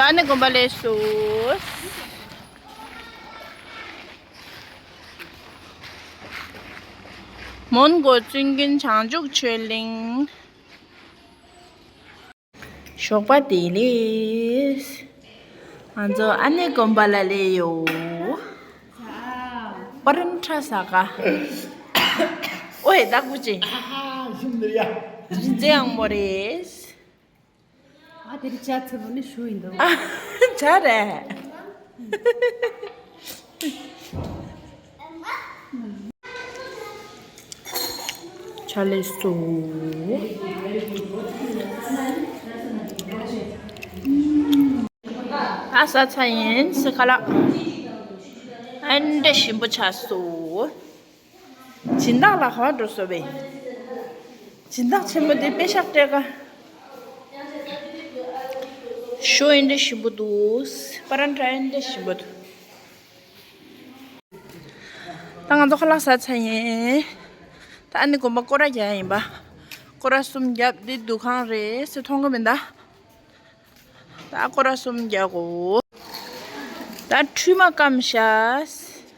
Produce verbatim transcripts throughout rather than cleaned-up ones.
ཨ་ནེ་དགོན་པ་སླེབས་སོང་། མོན་གྷོ་བཙུན་དགོན་བྱང་ཆུབ་ཆོས་གླིང་། ཞོགས་པ་བདེ་ལེགས། ང་ཚོ་ཨ་ནེ་དགོན་པ་ལ་སླེབས་ཡོད། པ་རན་ཁྲ་ཟ་ག་ཨོའི་ད་ཀུ་ཅི། རིན་ཆེན་ཡང་མོ་རེད། ཨ་དེ་རི་ཅག་ཚེ་བོ་ནི་ཞུ་ཡིན་འདུག་ཨ་ཅག་རེད། ཆ་ལེ་སོ། ཨ་ས་ཚ་ཡིན་སི་ཁ་ལག་ཨན་འདྲ་ཞིམ་པོ་ཆགས་སོ། སྦྱིན་བདག་ལ་ཧོ་འགྲོ་སོ་བས། སྦྱིན་བདག་ཆེན་པོ་དེ་པེ་ཤག་སྤྲད་ག་ཤོ་ཨན་འདྲ་ཞིམ་པོ་འདུག་པ་རན་ཁྲ་ཨན་འདྲ་ཞིམ་པོ་འདུག་ད་ང་ཚོ་ཁ་ལག་ཟ་ཚར་ཡིན། ད་ཨ་ནེ་དགོན་པ་སྐོར་ར་རྒྱག་ཡིན་པ། སྐོར་ར་གསུམ་བརྒྱབ་འདི་འདུ་ཁང་རེད་ཟེར་མཐོང་གི་མིན་ད། ད་སྐོར་ར་གསུམ་རྒྱག་གོ་ད་ཁྲུས་མ་སྐམ་ཤག་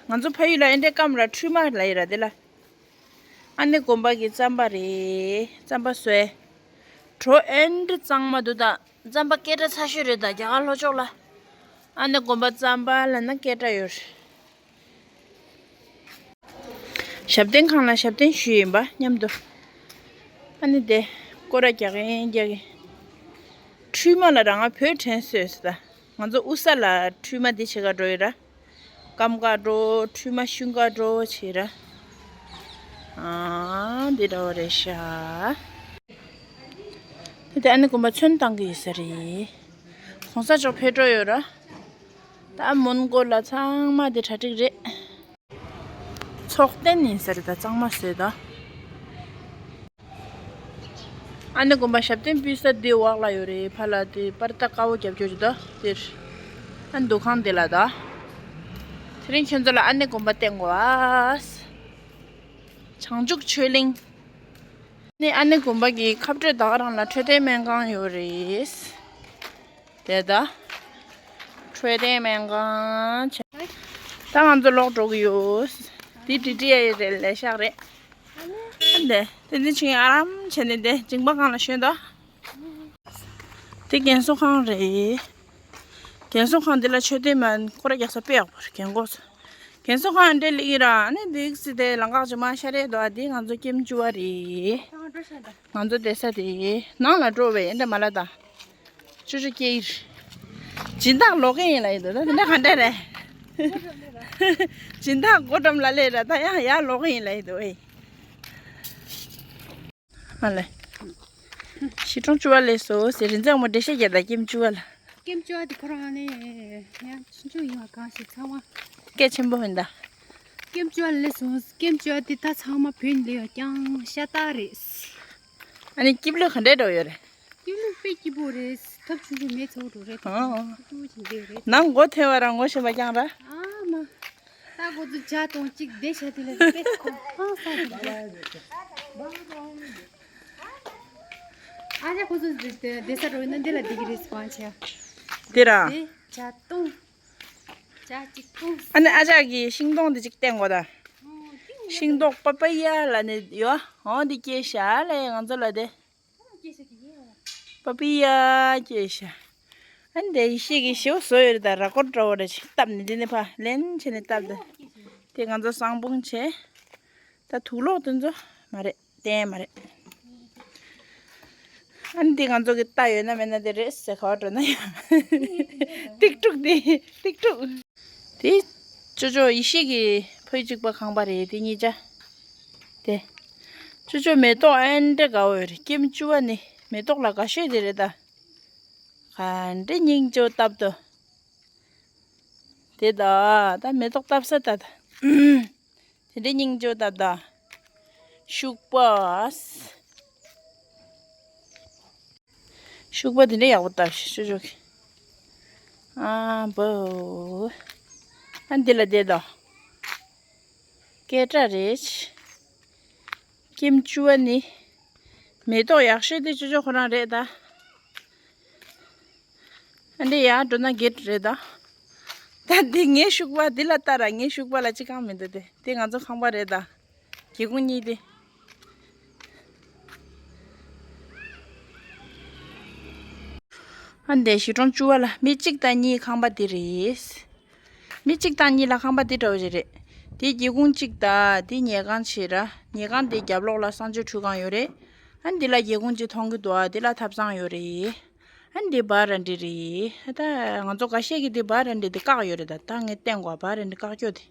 ང་ཚོ་ཕ་ཡུལ་ལ་ཨེ་འདྲས་སྐམ་ར་ཁྲུས་མ་ལ་ཡི་ར་དེ་ལ། ཨ་ནེ་དགོན་པ་གི་རྩམ་པ་རེད། རྩམ་པ་སོས། གྲོ་ཨེ་འདྲས་གཙང་མ་འདུག་ད་རྩམ་པ་སྐད་གྲགས་ཚ་ཤོས་རེད་ད་རྒྱ་གར་ལྷོ་ཕྱོགས་ལ། ཨ་ནེ་དགོན་པ་རྩམ་པ་ལ་ན་སྐད་གྲགས་ཡོད་རེད། ཞབས་བརྟན་ཁང་ལ་ཞབས་བརྟན་ཞུས་ཡིན་པ་མཉམ་དུ། ཨ་ནི་དེ་སྐོར་ར་རྒྱག་གིན་རྒྱག་གིན། ཁྲུས་མ་ལ་རང་ང་བོད་དྲན་སོས་ཟེར་ད། ང་ཚོ་ཨུ་ས་ལ་ཁྲུས་མ་འདི་བྱེད་ག་འགྲོ་ཡོད་ར། སྐམ་ག་འགྲོ་ཁྲུས་མ་ཤུན་ག་འགྲོ་བྱེད་ར། ཨ་འདི་འདྲ་བ་རེད་ཤག་དེ་ཨ་ནི་དགོན་པ་ཚོན་བཏང་གི་ཡོད་ས་རེད། གོང་ས་མཆོག་ཕེབས་འགྲོ་ཡོད་ར། ད་མོན་གྷོ་ལ་ཚང་མ་དེ་གྲ་སྒྲིག་རེད། ཚོགས་རྟེན་ཡིན་ས་རེད་ད་གཙང་མ་བཟོས་ད། ཨ་ནེ་དགོན་པ་ཞབས་བརྟན་ཕུལ་ས་དེ་འོག་ལ་ཡོད་རེད་ཕ་ལ་དེ་པར་ད་དཀར་པོ་རྒྱབ་སྐྱོར་རེད་ད་དེར། ཨ་འདུ་ཁང་དེ་ལ་ད། དེ་རིང་ཁྱོད་ཚོ་ལ་ཨ་ནེ་དགོན་པ་བསྟན་གོ་ཨ། བྱང་ཆུབ་ཆོས་གླིང་། ནི་ཨ་ནེ་དགོན་པ་གི་ཁ་སྤྲོད་ད་ག་རང་ལ་འཕྲོད་བསྟེན་སྨན་ཁང་ཡོད་རེད། དེ་ད། འཕྲོད་བསྟེན་སྨན་ཁང་བྱས། ད་ང་ཚོ་ལོག་འགྲོ་གི་ཡོད། དེ་ཏི་ཏི་ཡ་ཡི་རེད་ལས་ཤག་རེད། ཨ་ནེ་དེ་ནི་ཆིང་ཨ་རམ་བྱས་ནས་དེ་མཇིང་པ་གང་ལ་ཞོན་ད། དེ་རྒན་གསོ་ཁང་རེད། རྒན་གསོ་ཁང་འདི་ལ་མཆོད་རྟེན་མ་སྐོར་ར་རྒྱག་ས་དཔེ་ཡག་པོ་རེད་རྒན་གོག་ཚོ། རྒན་གསོ་ཁང་འདྲེ་ལིག་ར་ནི་འདི་སི་དེ་ལང་ཀག་ཅི་མ་ཤ་རེད་དོ་འདི་ང་ཚོ་ཀེམ་ཅུ་བ་རེད། ང་ཚོ་བསྡད་ས་དེ་ནང་ལ་འགྲོ་བའི་འདྲ་མ་ལ་ད། ཅུ་ཅུ་སྐྱེ་ཡིར། སྦྱིན་བདག་ལོག་གི་ཡིན་ལ་ཡིན་དོ་ད་འདི་འདྲ་ག་འདྲ་རེད། སྦྱིན་བདག་སྒོ་འགྲམ་ལ་སླེབས་ར་ད་ཡང་ཡར་ལོག་གི་ཡིན་ལ་ཡིན་དོ་ཨེ། ཨ་ལེ། ཤི་གྲོང་བཅུ་བ་ལས་སོ་ཟེར་རིན་འཛམ་མོ་འགྲེལ་བཤད་རྒྱག་ད་ཀེམ་བཅུ་བ་ལ། ཀེམ་བཅུ་བ་དེ་ཁོ་རང་ནས་ཡང་ཆུང་ཆུང་ཡིན་བ་གང་ཞིག་ཚང་མ། སྐད་ཆེན་པོ་ཡིན་ད། ཀེམ་བཅུ་བ་ལས་སོ་ཀེམ་བཅུ་བ་དེ་ད་ཚང་མ་བོད་ལས་ཡོད་ཀྱང་ཤ་སྟག་རེད། ཨ་ནི་སྐྱིབས་ལོས་ག་འདྲས་འགྲོ་ཡོད་རེད། སྐྱིབས་ལོས་དཔེ་སྐྱིད་པོ་རེད་ཐབས་ཆུང་ཆུང་མེད་ཚོགས་འགྲོ་རེད་ད་ཨོ། ཐུག་ཆུང་ཆུང་རེད། ནང་སྒོ་ཐེ་བ་རང་ངོ་ཤེས་པ་རྐྱང་ར། ཨ་མ། ད་ཁོ་ཚོ་ཇ་དང་གཅིག་བསྡད་བྱ་དེ་ལ་དཔེ་ཁོ་ཧང་སང་དེ་འདྲ། ཨ་ཅག་ཁོ་ཚོ་བསྡད་ས་འགྲོ་ཡིན་ན་འདི་ལ་བསྡད་ཀྱི་རེད་ཟེར་བ་ཆེ། དེ་ར། དེ་ཇ་བཏུང་། ཇ་གཅིག་བཏུང་། ཨ་ནི་ཨ་ཅག་གིས་ཤིང་སྡོང་དེ་གཅིག་བསྟན་དགོས་ད། ཤིང་སྡོང་པ་པ་ཡ་ལ་ནི་ཡོ་འོང་འདི་སྐྱེས་ཤག་ལས་ང་ཚོ་ལ་དེ། པ་པི་ཡ་སྐྱེས་ཤག་ཨ་ནི་དེ་ཡེ་ཤེས་ཀྱི་ཞེའུ་བཟོ་ཡོད་རེད་ད་ར་ཀོ་འདྲ་བོ་རེ་ཞིག་བཏབ་ནས་འདི་ནས་ཕ་ལེན་བྱས་ནས་བཏབ་ད། དེ་ང་ཚོ་སང་བུང་བྱས། ད་དུག་ལོག་དེ་ཚོ་མ་རེད་བསྟན་མ་རེད། ཨ་ནི་འདི་ང་ཚོ་གི་ལྟ་ཡོད་ན་མེད་ན་དེ་རེད་ཟེར་ག་བ་འགྲོ་ན་ཡང་། ཏིག་ཏྲུག་འདི་ཏིག་ཏྲུག་དེ་ཅོ་ཅོ་ཡེ་ཤེས་ཀྱི་ཕ་ཡུལ་གཅིག་པ་ཁང་པ་རེད་དེ་གཉིས་ཆ། དེ། ཅོ་ཅོ་མེ་ཏོག་ཨེ་འདྲ་དགའ་བོ་ཡོད་རེད་ཀེམ་བཅུ་བ་ནི་མེ་ཏོག་ལ་དགའ་ཤོས་དེ་རེད་ད། ག་འདྲ་སྙིང་རྗེ་བོ་སྟབས་དོ། དེ་ད་ད་མེ་ཏོག་བཏབ་ས་ད་ད། དེ་འདྲའི་སྙིང་རྗེ་བོ་ད་ད། ཤུག་པ། ཤུག་པ་དེ་འདྲའི་ཡག་པོ་བཏབ་ཤག་ཅོ་ཅོ་གིས། ཨ་བོ། ཨ་འདི་ལ་བསྡད་དོ། སྐད་གྲགས་རེད། ཀེམ་བཅུ་བ་ནི། མེ་ཏོག་ཡག་ཤོས་དེ་ཅོ་ཅོ་ཁོ་རང་རེད་ད། ཨ་འདི་ཡར་འགྲོ་ན་གེ་ཊི་རེད་ད། ད་འདི་ངའི་ཤུག་པ་འདི་ལ་ལྟ་ར། ངའི་ཤུག་པ་ལ་ཅི་གང་མི་འདུག་དེ་དེ་ང་ཚོ་ཁང་པ་རེད་ད། སྒེའུ་ཁུང་གཉིས་དེ། ཨ་འདི་གཞིས་གྲོང་བཅུ་པ་ལ་མི་གཅིག་དང་གཉིས་ཁང་པ་འདི་རེད། མི་གཅིག་དང་གཉིས་ལ་ཁང་པ་འདི་འདྲ་བོ་ཞིག་རེད། དེ་སྒེའུ་ཁུང་གཅིག་དང་དེ་ཉལ་ཁང་བྱས་ར། ཉལ་ཁང་དེ་རྒྱབ་ལོགས་ལ་གསང་སྤྱོད་ཁྲུས་ཁང་ཡོད་རེད། ཨ་འདི་ལ་སྒེའུ་ཁུང་གཅིག་མཐོང་གི་འདུག་ཨ་འདི་ལ་ཐབ་ཚང་ཡོད་རེད། ཨ་འདི་བ་ར་འདྲི་རེད། ཨ་ད་ང་ཚོ་འགའ་ཤས་ཀྱིས་འདི་བ་ར་འདྲི་འདི་བཀག་ཡོད་རེད་ད། ད་ངས་བསྟན་གོ་བ་ར་འདྲི་བཀག་རྒྱུ་དེ།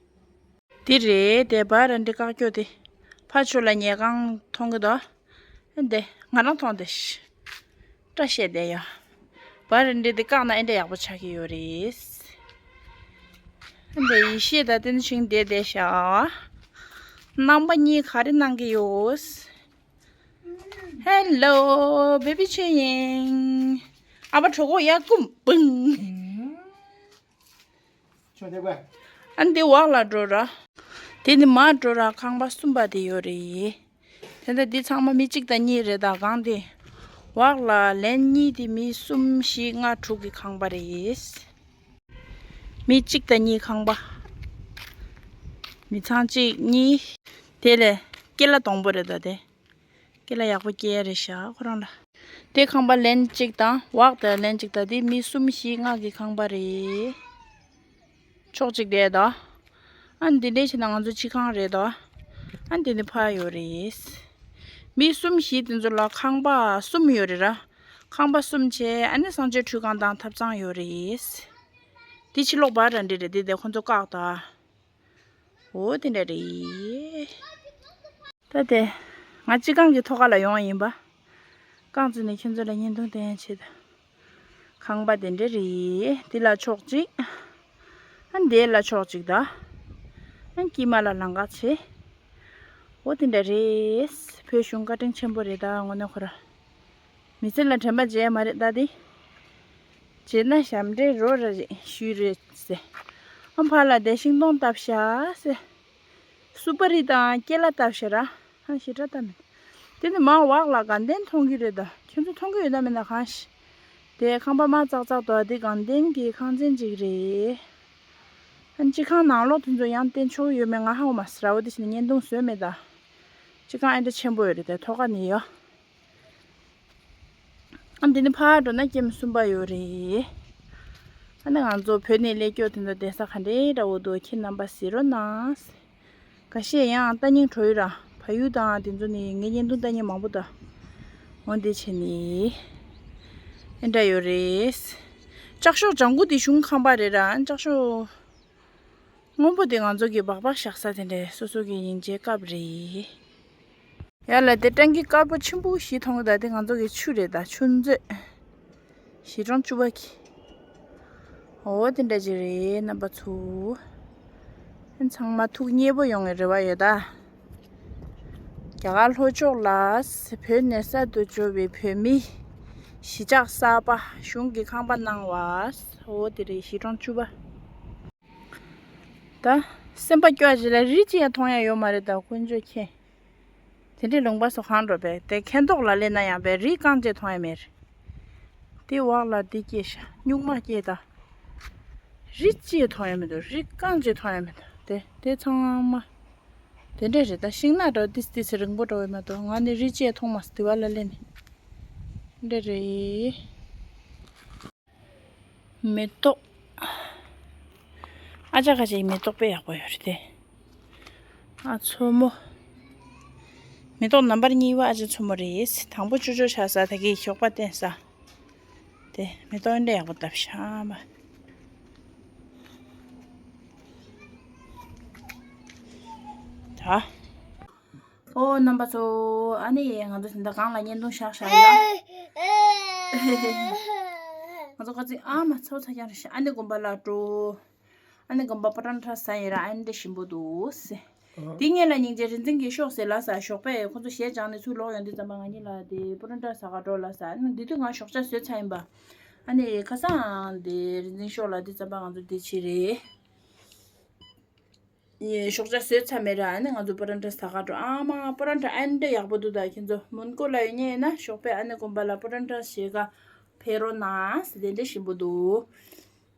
འདི་རེད་དེ་བ་ར་འདྲི་བཀག་རྒྱུ་དེ། ཕར་ཕྱོགས་ལ་ཉལ་ཁང་མཐོང་གི་འདུག་ཨ་འདི་ང་རང་མཐོང་དེ་ཤི། སྐྲ་ཤད་བསྡད་ཡོད། བ་ར་འདྲི་འདི་བཀག་ན་ཨེ་འདྲ་ཡག་པོ་ཆགས་ཀྱི་ཡོད་རེད། ཨ་འདི་ཡེ་ཤེས་ད་བསྟན་ཆིང་བསྡད་བསྡད་ཤག་རྣམ་པ་གཉིས་ག་རེ་གནང་གི་ཡོད། Hello baby ཆོས་དབྱིངས། ཨ་ཕ་གྲོད་ཁོག་ཡར་བསྐུམ་བུང་། ཨ་འདི་འོག་ལ་འགྲོ་ར། དེ་ནི་མར་འགྲོ་ར་ཁང་པ་གསུམ་པ་དེ་ཡོད་རེད། དེ་འདྲ་འདི་ཚང་མ་མི་གཅིག་དང་གཉིས་རེད་ད་གང་དེ། འོག་ལ་ལན་གཉིས་དེ་མི་གསུམ་བཞི་ལྔ་དྲུག་གི་ཁང་པ་རེད། མི་གཅིག་དང་གཉིས་ཁང་པ། མི་ཚང་གཅིག་གཉིས། དེ་ལས་སྐེ་ལ་སྡོང་པོ་རེད་ད་དེ། སྐེ་ལ་ཡག་པོ་སྐྱེ་ཡ་རེད་ཤག་ཁོ་རང་ལ། དེ་ཁང་པ་ལན་གཅིག་དང་འོག་དང་ལན་གཅིག་དང་དེ་མི་གསུམ་བཞི་ལྔ་གི་ཁང་པ་རེད། ཕྱོགས་གཅིག་བསྡད་དོ། ཨ་འདི་འདྲས་བྱས་ན་ང་ཚོ་སྤྱི་ཁང་རེད་དོ། ཨ་འདི་ནི་ཕ་ཡོད་རེད། མི་གསུམ་བཞི་དེ་ཚོ་ལ་ཁང་པ་གསུམ་ཡོད་རེད་ར། ཁང་པ་གསུམ་བྱས་ཨ་ནི་གསང་སྤྱོད་ཁྲུས་ཁང་དང་ཐབ་ཚང་ཡོད་རེད། འདི་ཕྱི་ལོགས་བ་ར་འདྲི་རེད་འདི་དེ་ཁོ་ཚོ་བཀག་དོ། འོ་དེ་འདྲ་རེད། ད་དེ། ང་སྤྱི་ཁང་གི་ཐོག་ཁ་ལ་ཡོང་ཡིན་པ། རྐང་བཙུགས་ནས་ཁྱོད་ཚོ་ལ་བརྙན་ཐུང་བསྟན་ཡ་ཆེད་དུ། ཁང་པ་དེ་འདྲ་རེད། འདི་ལ་ཕྱོགས་གཅིག་ཨ་འདི་ལ་ཕྱོགས་གཅིག་ད། ཨ་དཀྱིལ་མ་ལ་ལམ་ཁ་བྱེད། འོ་དེ་འདྲ་རེད། བོད་གཞུང་བཀའ་དྲིན་ཆེན་པོ་རེད་ད་དངོས་གནས་ཁོ་ར། མི་ཚེ་ལ་དྲན་པ་བརྗེད་ཡ་མ་རེད་ད་དེ། བརྗེད་ན་ཞབས་འདྲེན་རོ་ར་རེད་ཞུས་རེད་ཟེར། ཨ་ཕ་ལ་དེ་ཤིང་སྡོང་བཏབ་ཤག་ཟེར། སུ་པ་རི་དང་སྐེ་ལ་བཏབ་ཤག་ར། ཧ་ཞེ་དྲག་བཏབ་མེད། དེ་ནི་མ་འོག་ལ་དགའ་ལྡན་མཐོང་གི་རེད་ད། ཁྱོད་ཚོ་མཐོང་གི་ཡོད་ན་མེད་ན་གང་ཤེས། དེ་ཁང་པ་མ་ཙག་ཙག་འདུག་དེ་དགའ་ལྡན་གྱི་ཁང་ཚན་ཅིག་རེད། ཨ་ནི་སྤྱི་ཁང་ནང་ལོགས་དེ་ཚོ་ཡང་བསྟན་ཆོག་ཡོད་མེད་ང་ཧ་གོ་མ་སོང་ར། འོ་དེ་བཞིན་བརྙན་ཐུང་བཟོས་མེད་ད། སྤྱི་ཁང་ཨེ་འདྲ་ཆེན་པོ་ཡོད་རེད་དེ་ཐོག་ཁ་ནས་ཡོད། ཨ་འདི་ནི་ཕར་འགྲོ་ན་ཀེམ་གསུམ་པ་ཡོད་རེད། ཨ་ནི་ང་ཚོ་བོད་ནས་སླེབས་སྐྱོ་དེ་ཚོ་བསྡད་ས་ག་འདྲའི་འདྲ་བོ་འདུག་ཁྱེད་རྣམ་པ་གཟིགས་རོགས་གནང་། འགའ་ཤས་ཡང་ལྟ་སྙིང་བྲོ་ཡོད་ར། བལ་ཡུལ་དང་དེ་ཚོ་ནི་ངའི་བརྙན་ཐུང་ལྟ་མཁན་མང་པོ་འདུག་འོ་འདི་བྱས་ནི། ཨེ་འདྲ་ཡོད་རེད། ལྕགས་ཤོག་ལྗང་གུ་དེ་གཞུང་ཁང་པ་རེད་ར། ལྕགས་ཤོག་སྔོན་པོ་དེ་ང་ཚོ་གི་སྦག་སྦག་བཞག་ས་དེ་འདྲས་སོ་སོ་གི་ཡིན་ཅེས་སྐབས་རེད། ཡ་ལ་དེ་ཊེང་ཀི་དཀར་པོ་ཆེན་པོ་ཞིག་མཐོང་གི་ད། དེ་ང་ཚོ་གི་ཆུ་རེད་ད། ཆུ་མཛོད། གཞིས་གྲོང་བཅུ་པ་གི། འོ་དེ་འདྲ་ཅིག་རེད་རྣམ་པ་ཚོ། ཚང་མ་ཐུགས་མཉེས་པོ་ཡོང་བའི་རེ་བ་ཡོད་ད། རྒྱ་གར་ལྷོ་ཕྱོགས་ལ་བོད་ནས་གསར་དུ་འབྱོར་བའི་བོད་མི་གཞིས་ཆགས་གསར་པ་གཞུང་གི་ཁང་པ་གནང་བ། འོ་དེ་རེད་གཞིས་གྲོང་བཅུ་པ། ད་སེམས་པ་སྐྱོ་བ་ཞིག་ལ་རི་གཅིག་ཡང་མཐོང་ཡ་ཡོད་མ་རེད་ད་དཀོན་མཆོག་མཁྱེན། དེ་འདྲའི་ལུང་པ་སུ་གང་འགྲོ་བས་དེ་ཁེན་ཐོག་ལ་སླེབས་ན་ཡང་བས་རི་རྐང་གཅིག་མཐོང་ཡ་མེད་རེད། དེ་འོག་ལ་དེ་སྐྱེས་ཤག་སྨྱུག་མ་སྐྱེས་ད། རི་གཅིག་མཐོང་ཡ་མི་འདུག་རི་རྐང་གཅིག་མཐོང་ཡ་མི་འདུག་དེ་དེ་ཚང་མ། དེ་འདྲས་རེད་ད། ཤིང་ནགས་འདྲ་བོ་ཏིས་ཏིས་རིང་པོ་འདྲ་བོ་མ་གཏོགས་ང་ནི་རི་གཅིག་མཐོང་མ་སོང་དེ་བ་ལ་སླེབས་ནས། འདྲ་རེད། མེ་ཏོག་ཨ་ཅག་ཁ་ཅིག་མེ་ཏོག་དཔེ་ཡག་པོ་ཡོད་རེད་དེ། ཨ་མཚོ་མོ། མེ་ཏོག་ནམ་བར་གཉིས་པ་ཨ་ཅག་མཚོ་མོ་རེད། དང་པོ་ཅོ་ཅོ་ཆགས་ས་ད་གིན་ཞོགས་པ་བསྟན་ས། དེ་མེ་ཏོག་འདྲ་ཡག་པོ་བཏབ་ཤག་མ། ད། ཨོ་རྣམ་པ་ཚོ། ཨ་ནི་ང་ཚོ་ད་ལྟ་སྒང་ལ་བརྙན་ཐུང་བཞག་བཞག་ཡ། ང་ཚོ་ཁ་ཚིག་ཨ་མ་ཚོ་ཚ་རྐྱང་རེད་ཤག་ཨ་ནི་དགོན་པ་ལ་འགྲོ། ཨ་ནི་དགོན་པ་པོ་ཊ་འདྲ་ཟ་ཡིན་ར། ཨ་ནི་འདྲ་ཞིམ་པོ་འདུག་ཟེར། དེ་སྔོན་ལ་སྙིང་རྗེ་རིག་འཛིན་གྱིས་ཤོག་ཟེར་ལབ་ས། ཞོགས་པས་ཁོ་ཚོ་གཞས་སྦྱངས་ནས་ཚུར་ལོག་ཡོང་དུས་ཙམ་པ་ང་གཉིས་ལ་དེ་པོ་ཊ་འདྲ་ཟ་ག་འགྲོ་ལབ་ས། ཨ་ནི་དེ་དུས་ང་ཞོགས་ཇ་བཟོས་ཚར་ཡིན་པ། ཨ་ནི་ཁ་སང་དེ་རིག་འཛིན་ཤོག་ལབ་དུས་ཙམ་པ་ང་ཚོ་དེ་བྱས་རེད། ཡེ་ཞོགས་ཇ་བཟོས་ཚར་མེད་ར། ཨ་ནི་ང་ཚོ་པོ་ཊ་འདྲ་ཟ་ག་འགྲོ། ཨ་མ་པོ་ཊ་འདྲ་ཨ་འདྲ་ཡག་པོ་འདུག་ད་ཁྱེད་ཚོ་མོན་གྷོ་ལ་ཡོད་མཁན་ཡིན་ན་ཞོགས་པས་ཨ་ནི་དགོན་པ་ལ་པོ་ཊ་འདྲ་བྱེད་ག་ཕེབས་རོགས་གནང་ཟེར་དེ་འདྲ་ཞིམ་པོ་འདུག་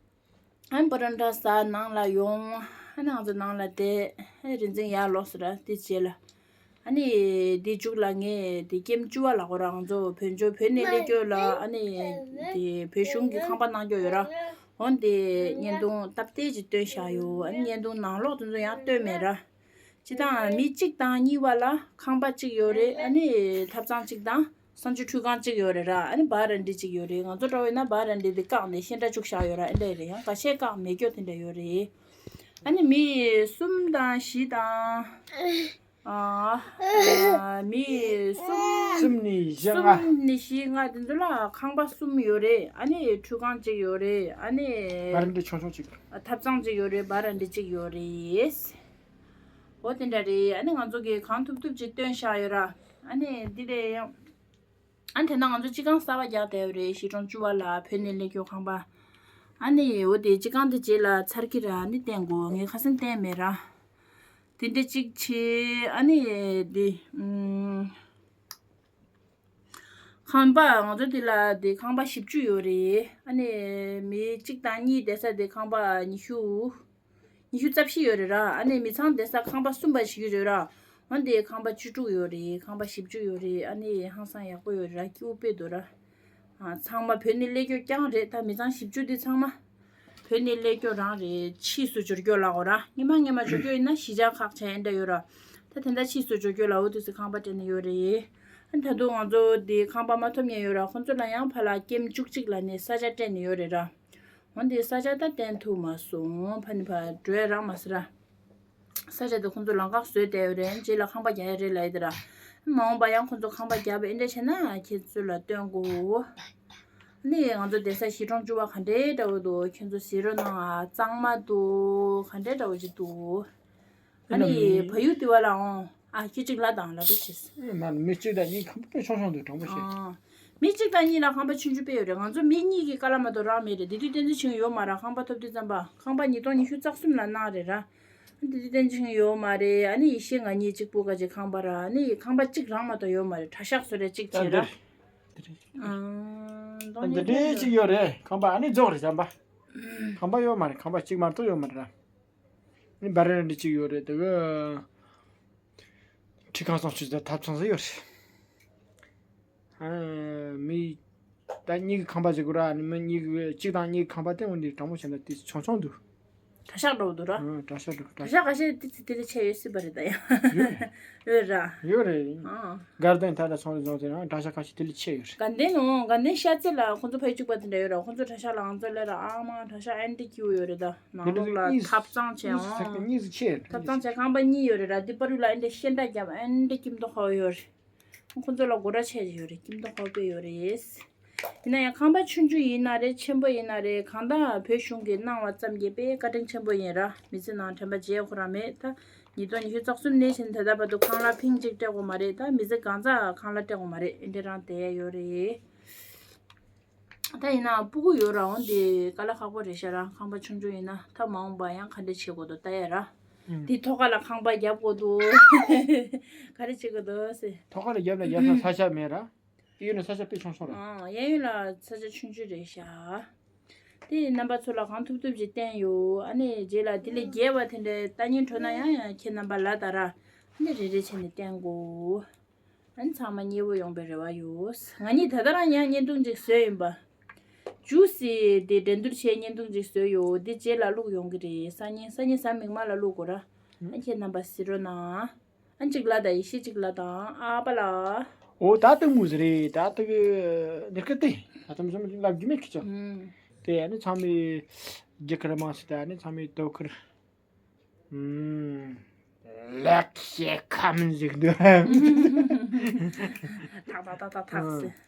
ཨ་ནི་པ་རན་ཏྲ་ཟ་ནང་ལ་ཡོང་། ཨ་ནི་ང་ཚོ་ནང་ལ་བསྡད། ཨ་ནི་རིན་འཛིན་ཡར་ལོག་སོང་ར། དེ་རྗེས་ལ་ཨ་ནི་དེ་མཇུག་ལ་ངས་དེ་ཀེམ་བཅུ་པ་ལ་གོ་ར། ང་ཚོ་བོད་ལྗོངས་བོད་ནས་སླེབས་སྐྱོད་ལ་ཨ་ནི་དེ་བོད་གཞུང་གི་ཁང་པ་གནང་སྐྱོད་ཡོད་ར། འོན་ཏེ་བརྙན་ཐུང་སྟབས་བདེ་ཅིག་བཏོན་བཞག་ཡོད། ཨ་ནི་བརྙན་ཐུང་ནང་ལོགས་དེ་ཚོ་ཡང་བཏོན་མེད་ར། སྤྱིར་བཏང་མི་གཅིག་དང་གཉིས་པ་ལ་ཁང་པ་གཅིག་ཡོད་རེད། ཨ་ནི་ཐབ་ཚང་གཅིག་དང་གསང་སྤྱོད་ཁྲུས་ཁང་གཅིག་ཡོད་རེད་ར། ཨ་ནི་བ་ར་འདྲི་གཅིག་ཡོད་རེད། ང་ཚོ་འདྲ་བོ་ཡིན་ན་བ་ར་འདྲི་འདི་བཀག་ནས་ཤེལ་འདྲ་བཅུག་བཞག་ཡོད་ར། ཨེ་འདྲ་རེད། ཡང་ཁ་ཤས་བཀག་མེད་སྐྱོ་དེ་འདྲ་ཡོད་རེད། ཨ་ནི་མི་གསུམ་དང་བཞི་དང་ཨ་ཨ་མི་གསུམ། གསུམ་ནས་བཞི་ལྔ། གསུམ་ནས་བཞི་ལྔ་དེ་ཚོ་ལ་ཁང་པ་གསུམ་ཡོད་རེད། ཨ་ནི་ཁྲུས་ཁང་གཅིག་ཡོད་རེད། ཨ་ནི་བ་རན་ཌ་ཆུང་ཆུང་གཅིག་ཐབ་ཚང་གཅིག་ཡོད་རེད། བ་ར་འདྲི་གཅིག་ཡོད་རེད། འོ་དེ་འདྲ་རེད། ཨ་ནི་ང་ཚོ་གིས་གང་ཐུབ་ཐུབ་ཅིག་བཏོན་བཞག་ཡོད་ར། ཨ་ནི་འདི་ལས་ཡང་། ཨ་ནི་དེ་ན་ང་ཚོ་སྤྱི་ཁང་གསར་པ་རྒྱག་བསྡད་ཡོད་རེད། གཞིས་གྲོང་བཅུ་པ་ལ་བོད་ནས་སླེབས་སྐྱོད་ཁང་པ། ཨ་ནི་འོ་དེ་སྤྱི་ཁང་དེ་རྗེས་ལ་ཚར་གྱི་ར། ཨ་ནི་བསྟན་དགོས། ངས་ཁ་སང་བསྟན་མེད་ར། དེ་འདྲ་གཅིག་བྱས། ཨ་ནི་དེ་ཨུམ། ཁང་པ་ང་ཚོ་དེ་ལ་དེ་ཁང་པ་བཞི་བཅུ་ཡོད་རེད། ཨ་ནི་མི་གཅིག་དང་གཉིས་བསྡད་ས་དེ་ཁང་པ་ཉི་ཤུ། ཉི་ཤུ་རྩ་བཞི་ཡོད་རེད་ར། ཨ་ནི་མི་ཚང་བསྡད་ས་ཁང་པ་གསུམ་པ་ཞིག་ཡོད་རེད་ར། འོན་ཏེ་ཁང་པ་བཅུ་དྲུག་ཡོད་རེད། ཁང་པ་བཞི་བཅུ་ཡོད་རེད། ཨ་ནི་ཧང་སང་ཡག་པོ་ཡོད་རེད་ར། སྐྱིད་པོ་དཔེ་འདུག་ར། ཨ་ཚང་མ་བོད་ནས་སླེབས་སྐྱོད་རྐྱང་རེད། ད་མི་ཚང་བཞི་བཅུ་འདི་ཚང་མ་བོད་ནས་སླེབས་སྐྱོད་རང་རེད། ཕྱིས་སུ་འབྱོར་སྐྱོད་ལ་འོ་ར། སྔོན་མ་སྔོན་མ་འབྱོར་སྐྱོད་ཡིན་ན་གཞིས་ཆགས་ཁག་ཆེ་ཨེ་འདྲ་ཡོད་ར། ད་དེ་འདྲ་ཕྱིས་སུ་འབྱོར་སྐྱོད་ལ་འོ་དུས་སུ་ཁང་པ་སྤྲད་ནས་ཡོད་རེད། ཨ་ད་དུང་ང་ཚོ་འདི་ཁང་པ་མ་ཐོབ་མཁན་ཡོད་ར། ཁོང་ཚོ་ལ་ཡང་ཕར་ལ་ཀེམ་བཅུ་གཅིག་ལ་ནས་ས་ཆ་སྤྲད་ནས་ཡོད་རེད་ར། འོན་ཏེ་ས་ཆ་ད་བསྟན་ཐུབ་མ་སོང་། ཕ་ནི་ཕ་འགྲོ་ཡ་རག་མ་སོང་ར། ས་ཆ་དེ་ཁོང་ཚོ་ལམ་ཁ་བཟོས་བསྡད་ཡོད་རེད། རྗེས་ལ་ཁང་པ་རྒྱག་ཡ་རེད་ལབ་ཡ་དེ་ར། མ་འོངས་པ་ཡང་ཁོང་ཚོ་ཁང་པ་རྒྱག་པ་ཨེ་འདྲ་བྱས་ན་ཁྱེད་ཚོ་ལ་སྟོན་དགོས། ནི་ང་ཚོ་བསྡད་ས་གཞིས་གྲོང་བཅུ་པ་ག་འདྲའི་འདྲ་བོ་འདུག་ཁྱེད་ཚོ་གཟིགས་རོགས་གནང་ཨ། གཙང་མ་འདུག་ག་འདྲའི་འདྲ་བོ་ཅིག་འདུག་ཨ་ཨེ་ལ་ནི་མི་བལ་ཡུལ་དེ་བ་ལའང་ཨ་ཁྱི་གཅིག་ལ་དང་ལ་འགྲོ་བྱེད། ཨེ་མ་མི་གཅིག་དང་གཉིས་ཁང་པ་དཔེ་ཆུང་ཆུང་འདུག་དྲང་པོ་བཤད། ཨ། མི་གཅིག་དང་གཉིས་ལ་ཁང་པ་ཆུང་ཆུང་དཔེ་ཡོད་རེད། ང་ཚོ་མི་གཉིས་ཀྱི་ཀ་ལ་མ་གཏོགས་རག་མེད་རེད། དེ་དུས་བསྟན་འཛིན་ཆིང་ཡོད་མ་རེད། ཁང་པ་ཐོབ་དུས་ཙམ་པ་ཁང་པ་ཉིས་སྟོང་ཉི་ཤུ་རྩ་གསུམ་ལ་གནང་རེད་ར། དེ་དུས་བསྟན་འཛིན་ཆིང་ཡོད་མ་རེད། ཨ་ནི་ཡེ་ཤེས་ང་གཉིས་གཅིག་པུ་ག་ཅིག་ཁང་པ་ར། ཨ་ནི་ཁང་པ་གཅིག་རང་མ་གཏོགས་ཡོད་མ་རེད། གྲྭ་ཤག་བཟོ་རེད་གཅིག་བྱས་ར། ཨ་འདི་འདྲའི་གཅིག་ཡོད་རེད། ཁང་པ་ཨ་ནི་རྫོགས་རེད་བྱམས་པ། ཁང་པ་ཡོད་མ་རེད། ཁང་པ་གཅིག་མ་གཏོགས་ཡོད་མ་རེད་ར། ཨ་ནི་སྦ་རན་ཌ་གཅིག་ཡོད་རེད། དེ་ག་ཁྲི་ཁང་གསུམ་ཆུ་ཚོད་ཐབ་ཚང་ཟེར་ཡོད་རེད། ཨ་མི་ད་གཉིས་ཀྱི་ཁང་པ་ཟེར་དགོས་ར། ཨ་ནི་མི་གཉིས་ཀྱི་གཅིག་དང་གཉིས་ཀྱི་ཁང་པ་དེ་འོན་ཏེ་དྲང་པོ་བྱས་ན་དེ་ཆུང་ཆུང་འདུག་གྲྭ་ཤག་འགྲོ་འདུག་ར། ཨ་གྲྭ་ཤག་འགྲོ་གྲྭ་གྲྭ་ཤག་ཤག་ཁ་ཤས་དེ་ཚོ་དེ་ལས་ཆེ་ཡོད་སྲིད་པ་རེད་ད་ཡ། ཡོད་རེད། ཡོད་ར། ཡོད་རེད། ཨ། དགའ་ལྡན་ཐ་ད་ཚོང་རེ་རྫོང་དེ་རང་གྲྭ་ཤག་ཁ་ཤས་དེ་ལས་ཆེ་ཡོད་རེད། དགའ་ལྡན་ནོ། དགའ་ལྡན་ཤར་རྩེ་ལ་ཁོང་ཚོ་ཕ་ཡུལ་གཅིག་པ་དེ་འདྲ་ཡོད་ར། ཁོང་ཚོ་གྲྭ་ཤག་ལ་ང་ཚོ་སླེབས་ར། ཨ་མ་གྲྭ་ཤག་ཨེ་འདྲ་སྐྱིད་པོ་ཡོད་རེད་ད། ནང་ལོགས་ལ་ཐབ་ཚང་བྱས་ཨང་། གཉིས་སུ་ཆེ་ཡོད་རེད། ཐབ་ཚང་བྱས་ཁང་པ་གཉིས་ཡོད་རེད་ར། དེ་བར་དུ་ལ་ཨེ་འདྲ་ཤེལ་འདྲ་བརྒྱབ་ཨེ་འདྲ་སྐྱིད་མདོག་ཁ་པོ་ཡོད་རེད། ཁོང་ཚོ་ལ་སྒོ་ར་ཆེ་ཡོད་རེད། སྐྱིད་མདོག་ཁ་པོ་ཡོད་རེད། ཡིན་ན་ཡང་ཁང་པ་ཆུང་ཆུང་ཡིན་ན་རེད། ཆེན་པོ་ཡིན་ན་རེད། གང་ལྟར་བོད་གཞུང་གིས་གནང་བ་ཙམ་གྱིས་དཔེ་བཀའ་དྲིན་ཆེན་པོ་ཡིན་ར། མི་ཚེ་ནང་དྲན་པ་བརྗེད་ཁོ་རང་མེད། ད་ཉིས་སྟོང་ཉི་ཤུ་རྩ་གསུམ་ནས་བྱས་ནས་ད་ལྟ་བར་དུ་ཁང་གླ་ཕིང་གཅིག་སྤྲད་དགོས་མ་རེད། ད་མི་ཚེ་གང་ཚ་ཁང་གླ་སྤྲད་དགོས་མ་རེད། ཨེ་འདྲ་རང་བསྡད་ཡ་ཡོད་རེད། ད་ཡིན་ན་སྤུ་གུ་ཡོད་ར། འོན་ཏེ་དཀའ་ལས་ཁག་པོ་རེད་ཤག་ར། ཁང་པ་ཆུང་ཆུང་ཡིན་ན་ད་མ་འོངས་པ་ཡང་ག་འདྲ་བྱེད་དགོས་འདུག་ལྟ་ཡ་ར། ཨུམ། དེ་ཐོག་ཁ་ལ་ཁང་པ་རྒྱབ་དགོས་འདུག་ག་རེ་བྱེད་དགོས་འདུག་ཟེར། ཐོག་ཁ་ལ་རྒྱབ་ལ་རྒྱབ་ས་ས་ཆ་མེད་ར། གཡས་གཡོན་ལ་ས་ཆ་དཔེ་ཆུང་ཆུང་ར། ཨང་། གཡས་གཡོན་ལ་ས་ཆ་ཆུང་ཆུང་རེད་ཤག་དེ་རྣམ་པ་ཚོ་ལ་གང་ཐུབ་ཐུབ་ཅིག་བསྟན་ཡོད། ཨ་ནི་རྗེས་ལ་དེ་ལས་རྒྱས་པ་དེ་འདྲའི་ལྟ་སྙིང་བྲོ་ན་ཡང་ཡང་ཁྱེད་རྣམ་པ་ལ་ད་ར། ཨ་ནི་རེ་རེ་བྱས་ནས་བསྟན་དགོས། ཨ་ནི་ཚང་མ་མཉེས་པོ་ཡོང་པའི་རེ་བ་ཡོད། ང་གཉིས་ད་ལྟ་རང་ཡང་བརྙན་ཐུང་ཅིག་བཟོས་ཡིན་པ། ཇུ་སི་དེ་འགྲན་བསྡུར་བྱས་བརྙན་ཐུང་ཅིག་བཟོས་ཡོད། དེ་རྗེས་ལ་བླུག་ཡོང་གི་རེད། སང་ཉིན་སང་ཉིན་གཟའ་མིག་དམར་ལ་བླུག་དགོས་ར། ཨ་ཁྱེད་རྣམ་པ་གཟིགས་རོགས་གནང་། ཨ་གཅིག་ལ་དང་ཡེ་ཤེས་གཅིག་ལ་དང་ཨ་པ་ལ། འོ་ད་ལྟ་མུ་ཟི་རེད། ད་ལྟ་གི་ནི་སྐད་དེ་ད་ལྟ་མུ་ཟི་མུ་ལབ་རྒྱུ་མེད་ཁི་ཆོ། ཨུམ། དེ་ཨ་ནི་ཚང་མས་རྒྱ་གར་མང་སི་ད་ཨ་ནི་ཚང་མས་དོ་ཁུར། ཨུམ། ལེགས་བཤད་ཁམས་ཟིག་འདུག་ཐག་ཐག་ཐག་ཐག་ཐག་ཟེར། ཨུམ།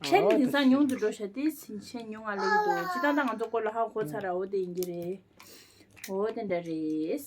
ཁྲེན་ཨོ་དེང་སང་ཉུང་དུ་འགྲོ་ཤག་དེ་ཕྱིན་ཆད་ཉུང་ང་ལེགས་འདུག་ཅི་ད་ལྟ་ང་ཚོ་སྐོར་ལ་ཧ་གོ་ཚར་ར། འོ་དེ་ཡིན་གྱི་རེད། འོ་དེ་འདྲ་རེད།